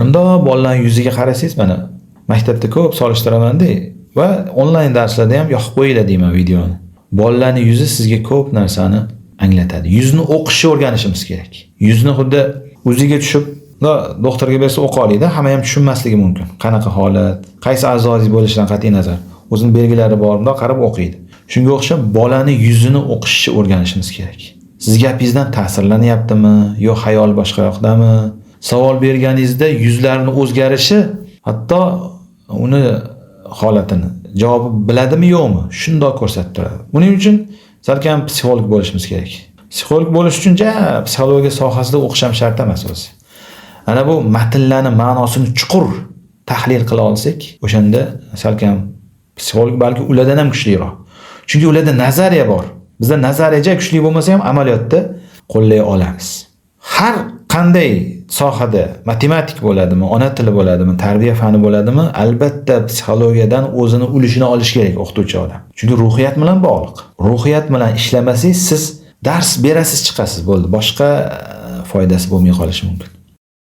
Bundoq bolalarning yuziga qarasangiz, mana maktabda ko'p solishtiramanda va onlayn darslarda ham yoqib qo'yinglar deyman videoni. Bolalarning yuzi sizga ko'p narsani anglatadi. Yuzni o'qishni o'rganishimiz kerak. Yuzni xuddi o'ziga tushib, doktorga bersa o'qa oladi, hamma ham tushunmasligi mumkin. Qanaqa holat, qaysi a'zosi bo'lishidan qat'iy nazar. O'zini belgilari bor, bundoq qarab o'qiydi. Shunga o'xshab bolani yuzini o'qishni o'rganishimiz kerak. Siz gapingizdan ta'sirlanyaptimi, yo xayol boshqa yoqdami? Savol berganingizda yuzlarini o'zgarishi hatto uni holatini, javobi biladimi yo'qmi, shundoq ko'rsatib turadi. Buning uchun salkam psixolog bo'lishimiz kerak. Psixolog bo'lish uchun ja psixologiya sohasida o'qish ham shart emas o'zi. Ana bu matnlarni ma'nosini chuqur tahlil qila olsak, o'shanda salkam psixolog balki ulardan ham kuchliroq. Chunki ularda nazariya bor. Bizda nazariya ja kuchli bo'lmasa ham amaliyotda qo'llay olamiz. Har qanday sohada matematik bo'ladimi, ona tili bo'ladimi, tarbiya fani bo'ladimi, albatta psixologiyadan o'zini ulushini olish kerak o'qituvchi odam. Chunki ruhiyat bilan bog'liq. Ruhiyat bilan ishlamasangiz, siz dars berasiz, chiqasiz, bo'ldi. Boshqa foydasi bo'lmay qolishi mumkin.